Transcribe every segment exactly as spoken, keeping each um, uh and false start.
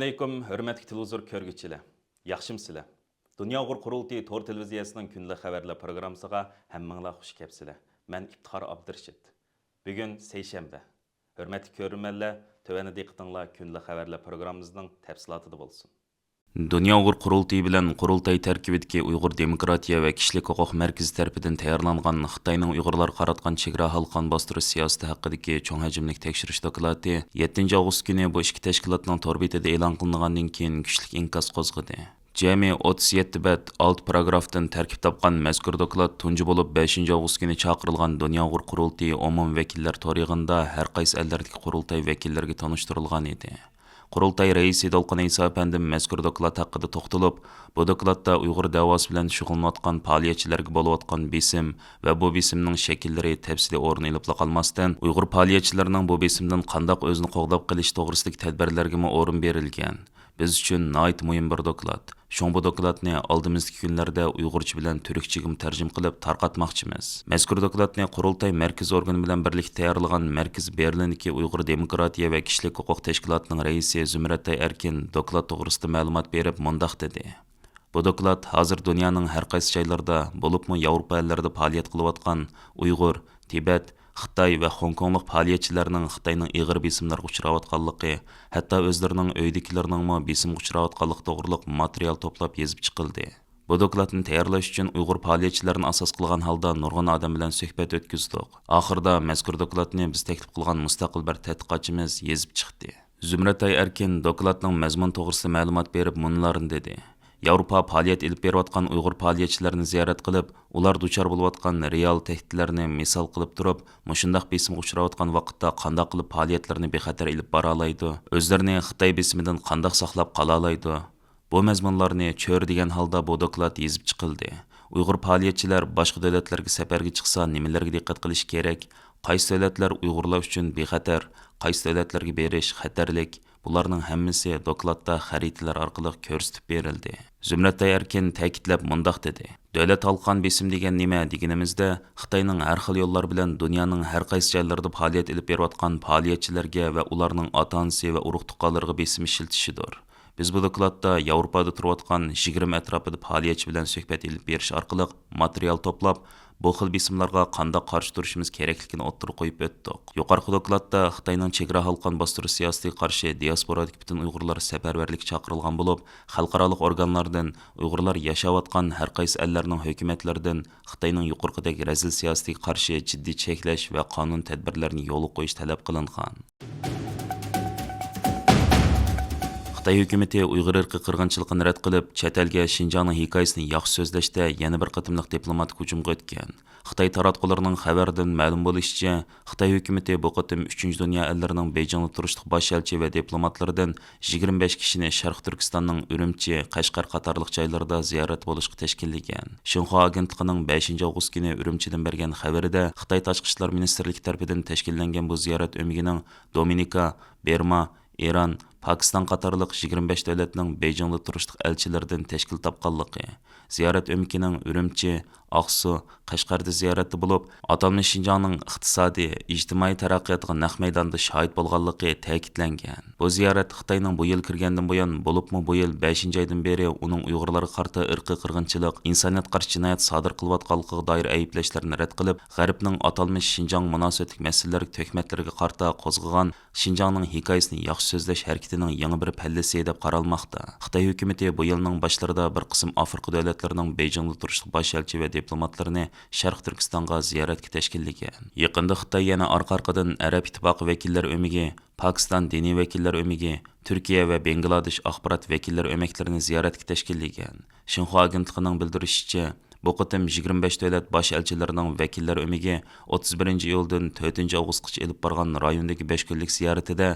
ئەلەيكۇم، ھۆرمەتلىك تېلېۋىزور كۆرگۈچىلەر. ياخشىمۇسىلەر؟ دۇنيا ئۇيغۇر قۇرۇلتىيى تور تېلېۋىزىيەسىنىڭ كۈندىلىك خەۋەرلەر پروگراممىسىغا ھەممىڭلار خۇش كەپسىلەر. مەن ئىپتىخار ئابدۇرېشىت. بۈگۈن سەيشەنبە. ھۆرمەتلىك كۆرۈرمەنلەر، تۆۋەندە دىققىتىڭلار كۈندىلىك خەۋەرلەر پروگراممىمىزنىڭ تەپسىلاتىدا بولسۇن. دۇنيا ئۇيغۇر قۇرۇلتىيى بىلەن قۇرۇلتاي تەركىبىدىكى ئۇيغۇر دېموكراتىيە ۋە كىشىلىك ھوقۇق مەركىزى تەرىپىدىن تەييارلانغان خىتاينىڭ ئۇيغۇرلارغا قاراتقان چېگرا ھالقان باستۇرۇش سىياسىتى ھەققىدىكى چوڭ ھەجىملىك تەكشۈرۈش دوكلاتى يەتتىنچى ئاۋغۇست كۈنى بۇ ئىككى تەشكىلاتنىڭ تور بېتىدە ئېلان قىلىنغاندىن كېيىن كۈچلۈك ئىنكاس قوزغىدى. جەمئىي ئوتتۇز يەتتە بەت، ئالتە پاراگرافتىن تەركىب تاپقان مەزكۇر دوكلات تۇنجى بولۇپ بەشىنچى ئاۋغۇست كۈنى چاقىرىلغان دۇنيا ئۇيغۇر قۇرۇلتىيى ئومۇمىي ۋەكىللەر تور يىغىنىدا ھەر قايسى ئەللەردىكى قۇرۇلتاي ۋەكىللىرىگە تونۇشتۇرۇلغان ئىدى. قۇرۇلتاي رەئىسى دولقۇن ئەيسا ئەپەندىم مەزكۇر دوكلات ھەققىدە توختىلىپ، بۇ دوكلاتتا ئۇيغۇر دەۋاسى بىلەن شۇغۇللىنىۋاتقان پائالىيەتچىلەرگە بولۇۋاتقان بېسىم ۋە بۇ بېسىمنىڭ شەكىللىرى تەپسىلىي ئورۇن ئېلىپلا قالماستىن، ئۇيغۇر پائالىيەتچىلىرىنىڭ بۇ بېسىمدىن قانداق ئۆزىنى قوغداپ قېلىش توغرىسىدىكى تەدبىرلەرگىمۇ ئورۇن بېرىلگەن. بىز ئۈچۈن ناھايىتى مۇھىم بىر دوكلات. شۇڭا بۇ دوكلاتنى ئالدىمىزدىكى كۈنلەردە ئۇيغۇرچە بىلەن تۈركچىگىمۇ تەرجىمە قىلىپ تارقاتماقچىمىز. مەزكۇر دوكلاتنى قۇرۇلتاي مەركىزىي ئورگىنى بىلەن بىرلىكتە تەييارلىغان مەركىزىي بېرلىندىكى ئۇيغۇر دېموكراتىيە ۋە كىشىلىك ھوقۇق تەشكىلاتىنىڭ رەئىسى زۇمرەتئاي ئەركىن دوكلات توغرىسىدا مەلۇمات بېرىپ مۇنداق دېدى: بۇ دوكلات ھازىر دۇنيانىڭ ھەر قايسى جايلىرىدا، بولۇپمۇ ياۋروپا ئەللىرىدە پائالىيەت قىلىۋاتقان ئۇيغۇر، تىبەت، خىتاي ۋە خوڭكوڭلۇق پائالىيەتچىلەرنىڭ خىتاينىڭ ئېغىر بېسىملىرىغا ئۇچراۋاتقانلىقى، ھەتتا ئۆزلىرىنىڭ ئۆيدىكىلىرىنىڭمۇ بېسىمغا ئۇچراۋاتقانلىقى توغرۇلۇق ماتېرىيال توپلاپ يېزىپ چىقىلدى. بۇ دوكلاتنى تەييارلاش ئۈچۈن ئۇيغۇر پائالىيەتچىلىرىنى ئاساس قىلغان ھالدا نۇرغۇن ئادەم بىلەن سۆھبەت ئۆتكۈزدۇق. ئاخىرىدا مەزكۇر دوكلاتنى بىز تەكلىپ قىلغان مۇستەقىل بىر تەتقىقاتچىمىز يېزىپ چىقتى. زۇمرەتئاي ئەركىن دوكلاتنىڭ مەزمۇنى توغرىسىدا مەلۇمات بېرىپ مۇنۇلارنى دېدى: ياۋروپا پائالىيەت ئېلىپ بېرىۋاتقان ئۇيغۇر پائالىيەتچىلىرىنى زىيارەت قىلىپ، ئۇلار دۇچار بولۇۋاتقان رېئال تەھدىتلەرنى مىسال قىلىپ تۇرۇپ، مۇشۇنداق بېسىمغا ئۇچراۋاتقان ۋاقىتتا قانداق قىلىپ پائالىيەتلىرىنى بىخەتەر ئېلىپ بارالايدۇ؟ ئۆزلىرىنى خىتاي بېسىمىدىن قانداق ساقلاپ قالالايدۇ؟ بۇ مەزمۇنلارنى چۆرىدىگەن ھالدا بۇ دوكلات يېزىپ چىقىلدى. ئۇيغۇر پائالىيەتچىلەر باشقا دۆلەتلەرگە سەپەرگە چىقسا نېمىلەرگە دىققەت قىلىشى كېرەك؟ قايسى دۆلەتلەر ئۇيغۇرلار ئۈچۈن بىخەتەر؟ قايسى دۆلەتلەرگە بېرىش خەتەرلىك؟ بۇلارنىڭ ھەممىسى دوكلاتتا خەرىتىلەر ئارقىلىق كۆرسىتىپ بېرىلدى. زۇمرەتئاي ئەركىن تەكىتلەپ مۇنداق دېدى: دۆلەت ھالقان بېسىم دېگەن نېمە دېگىنىمىزدە، خىتاينىڭ ھەر خىل يوللار بىلەن دۇنيانىڭ ھەر قايسى جايلىرىدا پائالىيەت ئېلىپ بېرىۋاتقان پائالىيەتچىلەرگە ۋە ئۇلارنىڭ ئاتا-ئانىسى ۋە ئۇرۇق-تۇغقانلىرىغا بېسىم ئىشلىتىشىدۇر. بىز بۇ دوكلاتتا ياۋروپادا تۇرۇۋاتقان يىگىرمە ئەتراپىدا پائالىيەتچى بىلەن سۆھبەت ئېلىپ بېرىش ئارقىلىق ماتېرىيال توپلاپ، بۇ خىل بېسىملارغا قانداق قارشى تۇرۇشىمىز كېرەكلىكىنى ئوتتۇرىغا قويۇپ ئۆتتۇق. يۇقىرىقى دوكلاتتا خىتاينىڭ چېگرا ھالقان باستۇرۇش سىياسىتىگە قارشى دىياسپورادىكى پۈتۈن ئۇيغۇرلار سەپەرۋەرلىككە چاقىرىلغان بولۇپ، خەلقئارالىق ئورگانلاردىن ئۇيغۇرلار ياشاۋاتقان ھەر قايسى ئەللەرنىڭ ھۆكۈمەتلىرىدىن خىتاينىڭ يۇقىرىقىدەك رەزىل سىياسىتىگە قارشى جىددىي چەكلەش ۋە قانۇن تەدبىرلەرنى يولغا قويۇش تەلەپ قىلىنغان. خىتاي ھۆكۈمىتى ئۇيغۇر ئىرقىي قىرغىنچىلىقىنى رەت قىلىپ، چەت ئەلگە شىنجاڭنىڭ ھېكايىسىنى ياخشى سۆزلەشتە يەنە بىر قېتىملىق دىپلوماتىك ھۇجۇمغا ئۆتكەن. خىتاي تاراتقۇلىرىنىڭ خەۋىرىدىن مەلۇم بولۇشىچە، خىتاي ھۆكۈمىتى بۇ قېتىم ئۈچىنچى دۇنيا ئەللىرىنىڭ بېيجىڭدا تۇرۇشلۇق باش ئەلچى ۋە دىپلوماتلىرىدىن يىگىرمە بەش كىشىنى شەرقىي تۈركىستاننىڭ ئۈرۈمچى، قەشقەر قاتارلىق جايلىرىدا زىيارەت بولۇشقا تەشكىللىگەن. شىنخۇا ئاگېنتلىقىنىڭ بەشىنچى ئاۋغۇست كۈنى ئۈرۈمچىدىن بەرگەن خەۋىرىدە، خىتاي تاشقى ئىشلار مىنىستىرلىكى تەرىپىدىن تەشكىللەنگەن بۇ زىيارەت ئۆمىكىنىڭ دومىنىكا، بىرما، ئىران، پاكىستان قاتارلىق يىگىرمە بەش دۆلەتنىڭ بېيجىڭدا تۇرۇشلۇق ئەلچىلىرىدىن تەشكىل تاپقانلىقى، زىيارەت ئۆمىكىنىڭ ئۈرۈمچى، ئاقسۇ، قەشقەردە زىيارەتتە بولۇپ، ئاتالمىش شىنجاڭنىڭ ئىقتىسادىي، ئىجتىمائىي تەرەققىياتىغا نەق مەيداندا شاھىت بولغانلىقى تەكىتلەنگەن. بۇ زىيارەت خىتاينىڭ بۇ يىل كىرگەندىن بۇيان، بولۇپمۇ بۇ يىل بەشىنچى ئايدىن بېرى ئۇنىڭ ئۇيغۇرلارغا قارىتا ئىرقىي قىرغىنچىلىق، ئىنسانىيەتكە قارشى جىنايەت سادىر قىلىۋاتقانلىقىغا دائىر ئەيىبلەشلەرنى رەت قىلىپ، غەربنىڭ ئاتالمىش شىنجاڭ مۇناسىۋەتلىك مەسىلىلەرگە تۆھمەتلىرىگە قارىتا قوزغىغان شىنجاڭنىڭ ھېكايىسىنى ياخشى سۆزلەش ھەرىكىتىنىڭ يېڭى بىر پەللىسى دەپ قارالماقتا. خىتاي ھۆكۈمىتى بۇ يىلنىڭ باشلىرىدا بىر قىسىم ئافرىقا دۆلەتلىرىنىڭ بېيجىڭدا تۇرۇشلۇق باش ئەلچى ۋە دىپلوماتلىرىنى شەرقىي تۈركىستانغا زىيارەتكە تەشكىللىگەن. يېقىندا خىتاي يەنە ئارقا-ئارقىدىن ئەرەب ئىتتىپاقى ۋەكىللەر ئۆمىكى، پاكىستان دىنىي ۋەكىللەر ئۆمىكى، تۈركىيە ۋە بەنگلادېش ئاخبارات ۋەكىللەر ئۆمەكلىرىنى زىيارەتكە تەشكىللىگەن. شىنخۇا ئاگېنتلىقىنىڭ بىلدۈرۈشىچە، بۇ قېتىم يىگىرمە بەش دۆلەت باش ئەلچىلىرىنىڭ ۋەكىللەر ئۆمىكى ئوتتۇز بىرىنچى ئىيۇلدىن تۆتىنچى ئاۋغۇستقىچە ئېلىپ بارغان رايوندىكى بەش كۈنلۈك زىيارىتىدە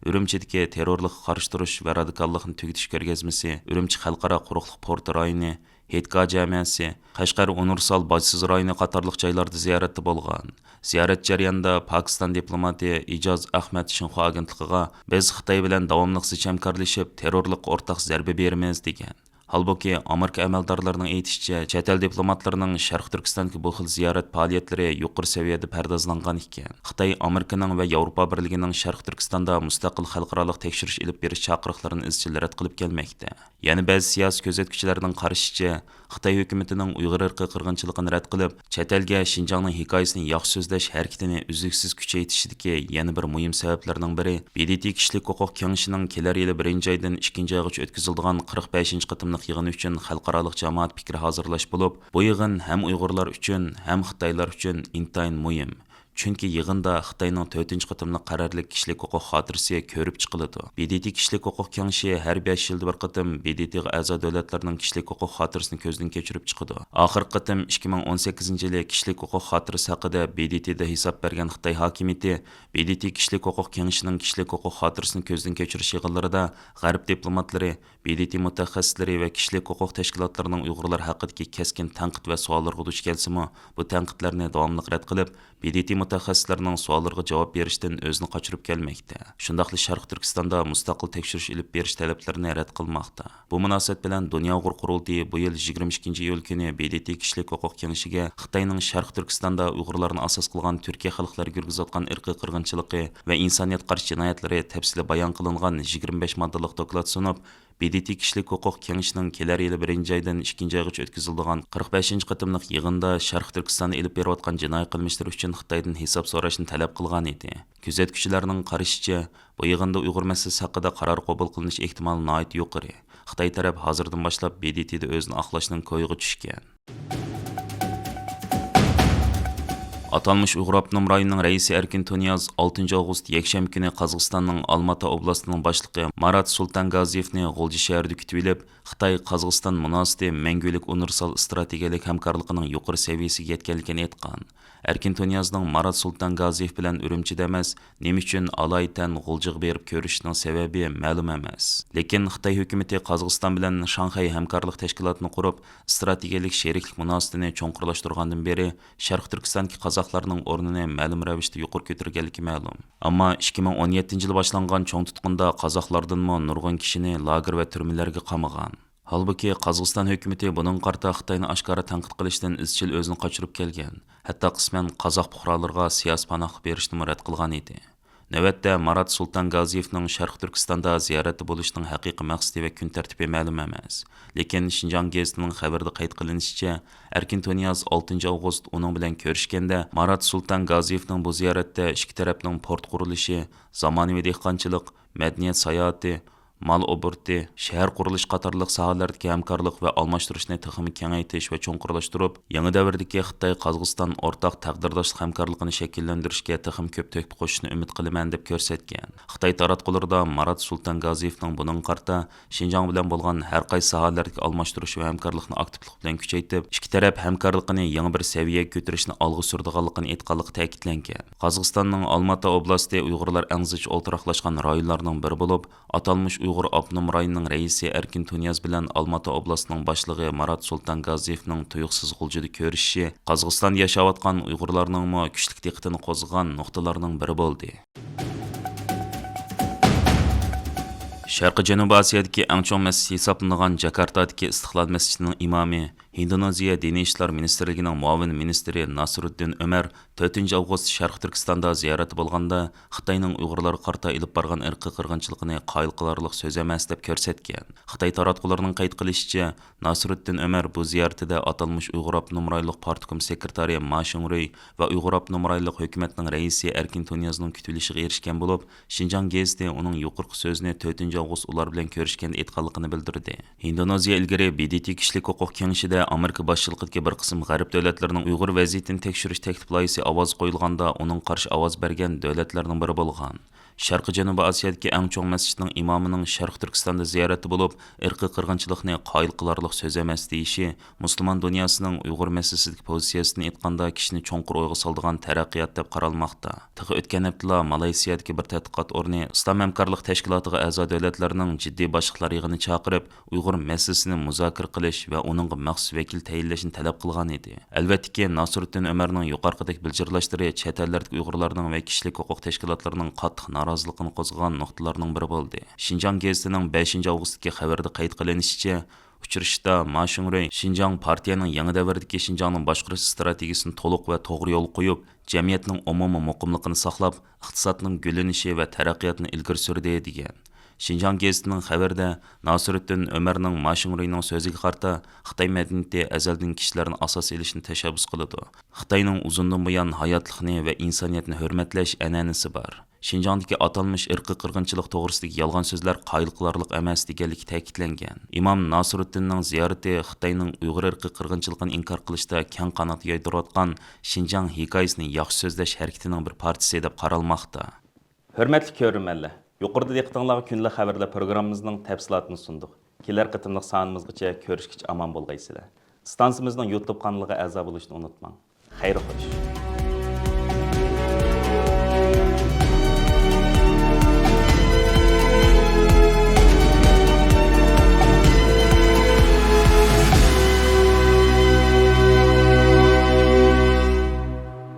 ئۈرۈمچىدىكى تېررورلۇققا قارشى تۇرۇش ۋە رادىكاللىقنى تۈگىتىش كۆرگەزمىسى، ئۈرۈمچى خەلقئارا قۇرۇقلۇق پورتى رايونى، ھېيتگاھ جامىئەسى، قەشقەر ئۇنىۋېرسال باجسىز رايونى قاتارلىق جايلاردا زىيارەتتە بولغان. زىيارەت جەريانىدا پاكىستان دىپلوماتى ئىجاز ئەخمەت شىنخۇا ئاگېنتلىقىغا، بىز خىتاي بىلەن داۋاملىق زىچ ھەمكارلىشىپ، تېررورلۇققا ئورتاق زەربە بېرىمىز، دېگەن. ھالبۇكى، ئامېرىكا ئەمەلدارلىرىنىڭ ئېيتىشىچە، چەت ئەل دىپلوماتلىرىنىڭ شەرقىي تۈركىستاندىكى بۇ خىل زىيارەت پائالىيەتلىرى يۇقىرى سەۋىيەدە پەردازلانغان ئىكەن. خىتاي ئامېرىكىنىڭ ۋە ياۋروپا بىرلىكىنىڭ شەرقىي تۈركىستاندا مۇستەقىل خەلقئارالىق تەكشۈرۈش ئېلىپ بېرىش چاقىرىقلىرىنى ئىزچىل رەت قىلىپ كەلمەكتە. يەنە بەزى سىياسىي كۆزەتكۈچىلەرنىڭ قارىشىچە، خىتاي ھۆكۈمىتىنىڭ ئۇيغۇر ئىرقىي قىرغىنچىلىقىنى رەت قىلىپ، چەت ئەلگە شىنجاڭنىڭ ھېكايىسىنى ياخشى سۆزلەش ھەرىكىتىنى ئۈزلۈكسىز كۈچەيتىشىدىكى يەنە بىر مۇھىم سەۋەبلەرنىڭ بىرى، ب د ت كىشىلىك ھوقۇق كېڭىشىنىڭ كېلەر يىلى بىرىنچى ئايدىن ئىككىنچى ئايغىچە ئۆتكۈزۈلىدىغان قىرىق بەشىنچى قېتىملىق يىغىنى ئۈچۈن خەلقئارالىق جامائەت پىكرى ھازىرلاش بولۇپ، بۇ يىغىن ھەم ئۇيغۇرلار ئۈچۈن، ھەم خىتايلار ئۈچۈن ئىنتايىن مۇھىم. چۈنكى يىغىندا خىتاينىڭ تۆتىنچى قېتىملىق قەرەللىك كىشىلىك ھوقۇق خاتىرىسى كۆرۈپ چىقىلىدۇ. ب د ت كىشىلىك ھوقۇق كېڭىشى ھەر بەش يىلدا بىر قېتىم ب د ت غا ئەزا دۆلەتلەرنىڭ كىشىلىك ھوقۇق خاتىرىسىنى كۆزدىن كەچۈرۈپ چىقىدۇ. ئاخىرقى قېتىم ئىككى مىڭ ئون سەككىزىنچى يىلى كىشىلىك ھوقۇق خاتىرىسى ھەققىدە ب د ت دا ھېساب بەرگەن خىتاي ھاكىمىيىتى ب د ت كىشىلىك ھوقۇق كېڭىشىنىڭ كىشىلىك ھوقۇق خاتىرىسىنى كۆزدىن كەچۈرۈش يىغىنلىرىدا غەرب دىپلوماتلىرى، ب د ت مۇتەخەسسىسلىرى ۋە كىشىلىك ھوقۇق تەشكىلاتلىرىنىڭ ئۇيغۇرلار ھەققىدىكى كەسكىن تەنقىد ۋە سوئاللىرىغا دۇچ كەلسىمۇ، بۇ تەنقىدلەرنى داۋاملىق رەت قىلىپ، ب د ت مۇتەخەسسىسلىرىنىڭ سوئاللىرىغا جاۋاب بېرىشتىن ئۆزىنى قاچۇرۇپ كەلمەكتە. شۇنداقلا شەرقىي تۈركىستاندا مۇستەقىل تەكشۈرۈش ئېلىپ بېرىش تەلەپلىرىنى رەت قىلماقتا. بۇ مۇناسىۋەت بىلەن دۇنيا ئۇيغۇر قۇرۇلتىيى بۇ يىل يىگىرمە ئىككىنچى ئىيۇل كۈنى ب د ت كىشىلىك ھوقۇق كېڭىشىگە خىتاينىڭ شەرقىي تۈركىستاندا ئۇيغۇرلارنى ئاساس قىلغان تۈركىي خەلقلەرگە يۈرگۈزۈۋاتقان ئىرقىي قىرغىنچىلىقى ۋە ئىنسانىيەتكە قارشى جىنايەتلىرى تەپسىلىي بايان قىلىنغان يىگىرمە بەش ماددىلىق دوكلات سۇنۇپ، ب د ت كىشىلىك ھوقۇق كېڭىشىنىڭ كېلەر يىلى بىرىنچى ئايدىن ئىككىنچى ئايغىچە ئۆتكۈزۈلىدىغان قىرىق بەشىنچى قېتىملىق يىغىندا شەرقىي تۈركىستاندا ئېلىپ بېرىۋاتقان جىنايى قىلمىشلىرى ئۈچۈن خىتايدىن ھېساب سوراشنى تەلەپ قىلغانىدى. كۆزەتكۈچىلەرنىڭ قارىشىچە، بۇ يىغىندا ئۇيغۇر مەسىلىسى ھەققىدە قارار قوبۇل قىلىنىش ئېھتىمالى ناھايىتى يۇقىرى. خىتاي تەرەپ ھازىردىن باشلاپ ب د ت دا ئۆزىنى ئاقلاشنىڭ كويىغا چۈشكەن. ئاتالمىش ئۇيغۇر ئاپتونوم رايونىنىڭ رەئىسى ئەركىن تۇنىياز ئالتىنچى ئاۋغۇست يەكشەنبە كۈنى قازاقىستاننىڭ ئالماتا ئوبلاستىنىڭ باشلىقى مارات سۇلتانگازىيېۋنى غۇلجا شەھىرىدە كۈتۈۋېلىپ، خىتاي-قازاقىستان مۇناسىۋىتى مەڭگۈلۈك ئۇنىۋېرسال ئىستراتېگىيەلىك ھەمكارلىقىنىڭ يۇقىرى سەۋىيەسىگە يەتكەنلىكىنى ئېيتقان. ئەركىن تۇنىيازنىڭ مارات سۇلتانگازىيېۋ بىلەن ئۈرۈمچىدە ئەمەس، نېمە ئۈچۈن ئالايىتەن غۇلجىغا بېرىپ كۆرۈشۈشىنىڭ سەۋەبى مەلۇم ئەمەس. لېكىن خىتاي ھۆكۈمىتى قازاقىستان بىلەن شاڭخەي ھەمكارلىق تەشكىلاتىنى قۇرۇپ، ئىستراتېگىيەلىك شېرىكلىك مۇناسىۋىتىنى چوڭقۇرلاشتۇرغاندىن بېرى، شەرقىي تۈركىستاندىكى قازاقلارنىڭ ئورنىنى مەلۇم رەۋىشتە يۇقىرى كۆتۈرگەنلىكى مەلۇم. ئەمما ئىككى مىڭ ئون يەتتىنچى يىلى باشلانغان چوڭ تۇتقۇندا قازاقلاردىنمۇ نۇرغۇن كىشىنى لاگېر ۋە تۈرمىلەرگە قامىغان. ھالبۇكى، قازاقىستان ھۆكۈمىتى بۇنىڭغا قارىتا خىتاينى ئاشكارا تەنقىد قىلىشتىن ئىزچىل ئۆزىنى قاچۇرۇپ كەلگەن، ھەتتا قىسمەن قازاق پۇقرالىرىغا سىياسىي پاناھلىق بېرىشنىمۇ رەت قىلغان ئىدى. نۆۋەتتە، مارات سۇلتانگازىيېۋنىڭ شەرقىي تۈركىستاندا زىيارەتتە بولۇشىنىڭ ھەقىقىي مەقسىتى ۋە كۈن تەرتىپى مەلۇم ئەمەس. لېكىن، شىنجاڭ گېزىتىنىڭ خەۋىرىدە قەيت قىلىنىشىچە، ئەركىن تۇنىياز ئالتىنچى ئاۋغۇست ئۇنىڭ بىلەن كۆرۈشكەندە، مارات سۇلتانگازىيېۋنىڭ بۇ زىيارەتتە ئىككى تەرەپنىڭ پورت قۇرۇلۇشى، زامانىۋى دېھقانچىلىق، مەدەنىيەت ساياھىتى، مال ئوبوروتى، شەھەر قۇرۇلۇشى قاتارلىق ساھەلەردىكى ھەمكارلىق ۋە ئالماشتۇرۇشنى تېخىمۇ كېڭەيتىش ۋە چوڭقۇرلاشتۇرۇپ، يېڭى دەۋردىكى خىتاي-قازاقىستان ئورتاق تەقدىرداشلىق ھەمكارلىقىنى شەكىللەندۈرۈشكە تېخىمۇ كۆپ تۆھپە قوشۇشنى ئۈمىد قىلىمەن، دەپ كۆرسەتكەن. خىتاي تاراتقۇلىرىدا مارات سۇلتانگازىيېۋنىڭ بۇنىڭغا قارىتا شىنجاڭ بىلەن بولغان ھەر قايسى ساھەلەردىكى ئالماشتۇرۇش ۋە ھەمكارلىقنى ئاكتىپلىق بىلەن كۈچەيتىپ، ئىككى تەرەپ ھەمكارلىقىنى يېڭى بىر سەۋىيەگە كۆتۈرۈشنى ئالغا سۈرىدىغانلىقىنى ئېيتقانلىقى تەكىتلەنگەن. قازاقىستاننىڭ ئالماتا ئوبلاستى ئۇيغۇرلار ئەڭ زىچ ئولتۇراقلاشقان رايونلارنىڭ بىرى بولۇپ، ئاتالمىش ئۇيغۇر ئاپتونوم رايونىنىڭ رەئىسى ئەركىن تۇنىياز بىلەن ئالماتا ئوبلاستىنىڭ باشلىقى مارات سۇلتانگازىيېۋنىڭ تۇيۇقسىز غۇلجىدا كۆرۈشۈشى قازاقىستاندا ياشاۋاتقان ئۇيغۇرلارنىڭمۇ كۈچلۈك دىققىتىنى قوزغىغان نۇقتىلارنىڭ بىرى بولدى. شەرقىي جەنۇبىي ئاسىيادىكى ئەڭ چوڭ مەسچىت ھېسابلىنىدىغان جاكارتادىكى ئىستىقلال مەسچىتىنىڭ ئىمامى، ھىندونېزىيە دىنىي ئىشلار مىنىستىرلىكىنىڭ مۇئاۋىن مىنىستىرى ناسىرۇددىن ئۆمەر تۆتىنچى ئاۋغۇست شەرقىي تۈركىستاندا زىيارەتتە بولغاندا، خىتاينىڭ ئۇيغۇرلارغا قارىتا ئېلىپ بارغان ئىرقىي قىرغىنچىلىقىنى قايىل قىلارلىق سۆز ئەمەس، دەپ كۆرسەتكەن. خىتاي تاراتقۇلىرىنىڭ قەيت قىلىشىچە، ناسىرۇددىن ئۆمەر بۇ زىيارىتىدە ئاتالمىش ئۇيغۇر ئاپتونوم رايونلۇق پارتكوم سېكرېتارى ما شىڭرۇي ۋە ئۇيغۇر ئاپتونوم رايونلۇق ھۆكۈمەتنىڭ رەئىسى ئەركىن تۇنىيازنىڭ كۈتۈۋېلىشىغا ئېرىشكەن بولۇپ، شىنجاڭ گېزىتى ئۇنىڭ يۇقىرىقى سۆزىنى تۆتىنچى ئاۋغۇست ئۇلار بىلەن كۆرۈشكەندە ئېيتقانلىقىنى بىلدۈردى. ھىندونېزىيە ئىلگىرى ب د ت كىشىلىك ھوقۇق كېڭىشىدە ئامېرىكا باشچىلىقىدىكى بىر قىسىم غەرب دۆلەتلىرىنىڭ ئۇيغۇر ۋەزىيىتىنى تەكشۈرۈش تەكلىپ لايىھىسى ئاۋازغا قويۇلغاندا، ئۇنىڭغا قارشى ئاۋاز بەرگەن دۆلەتلەرنىڭ بىرى بولغان. شەرقىي جەنۇبىي ئاسىيادىكى ئەڭ چوڭ مەسچىتنىڭ ئىمامىنىڭ شەرقىي تۈركىستاندا زىيارەتتە بولۇپ، ئىرقىي قىرغىنچىلىقنى قايىل قىلارلىق سۆز ئەمەس دېيىشى مۇسۇلمان دۇنياسىنىڭ ئۇيغۇر مەسىلىسىدىكى پوزىتسىيەسىدىن ئېيتقاندا، كىشىنى چوڭقۇر ئويغا سالىدىغان تەرەققىيات دەپ قارالماقتا. تېخى ئۆتكەن ھەپتىلا مالايسىيادىكى بىر تەتقىقات ئورنى ئىسلام ھەمكارلىق تەشكىلاتىغا ئەزا دۆلەتلەرنىڭ جىددىي باشلىقلار يىغىنى چاقىرىپ، ئۇيغۇر مەسىلىسىنى مۇزاكىرە قىلىش ۋە ئۇنىڭغا مەخسۇس ۋەكىل تەيىنلەشنى تەلەپ قىلغان ئىدى. ئەلۋەتتىكى، ناسىرۇددىن ئۆمەرنىڭ يۇقىرىقىدەك بىلجىرلاشلىرى چەت ئەللەردىكى ئۇيغۇرلارنىڭ ۋە كىشىلىك ھوقۇق تەشكىلاتلىرىنىڭ قاتتىق نارازىلىقىنى قوزغىغان نۇقتىلارنىڭ بىرى بولدى. شىنجاڭ گېزىتىنىڭ بەشىنچى ئاۋغۇستتىكى خەۋىرىدە قەيت قىلىنىشىچە، ئۇچرىشىشتا ما شىڭرۇي شىنجاڭ پارتىيەنىڭ يېڭى دەۋردىكى شىنجاڭنى باشقۇرۇش ئىستراتېگىيىسىنى تولۇق ۋە توغرا يولغا قويۇپ، جەمئىيەتنىڭ ئومۇمىي مۇقىملىقىنى ساقلاپ، ئىقتىسادنىڭ گۈللىنىشى ۋە تەرەققىياتىنى ئىلگىرى سۈردى، دېگەن. شىنجاڭ گېزىتىنىڭ خەۋىرىدە ناسىرۇددىن ئۆمەرنىڭ ما شىڭرۇينىڭ سۆزىگە قارىتا، خىتاي مەدەنىيىتى ئەزەلدىن كىشىلەرنى ئاساس ئېلىشنى تەشەببۇس قىلىدۇ. خىتاينىڭ ئۇزۇندىن بۇيان ھاياتلىقنى ۋە ئىنسانىيەتنى ھۆرمەتلەش ئەنئەنىسى بار. شىنجاڭدىكى ئاتالمىش ئىرقىي قىرغىنچىلىق توغرىسىدىكى يالغان سۆزلەر قايىل قىلارلىق ئەمەس، دېگەنلىكى تەكىتلەنگەن. ئىمام ناسىرۇددىننىڭ زىيارىتى خىتاينىڭ ئۇيغۇر ئىرقىي قىرغىنچىلىقىنى ئىنكار قىلىشتا كەڭ قانات يايدۇرۇۋاتقان شىنجاڭ ھېكايىسىنى ياخشى سۆزلەش ھەرىكىتىنىڭ بىر پارچىسى دەپ قارالماقتا. ھۆرمەتلىك كۆرۈرمەنلەر، يۇقىرىدا دىققىتىڭلارغا كۈندىلىك خەۋەرلەر پروگراممىمىزنىڭ تەپسىلاتىنى سۇندۇق. كېلەر قېتىملىق سانىمىزغىچە كۆرۈشكىچە ئامان بولغايسىلەر. ئىستانسىمىزنىڭ يۇتۇب قانىلىغا ئەزا بولۇشنى ئۇنتۇماڭ. خەير خوش.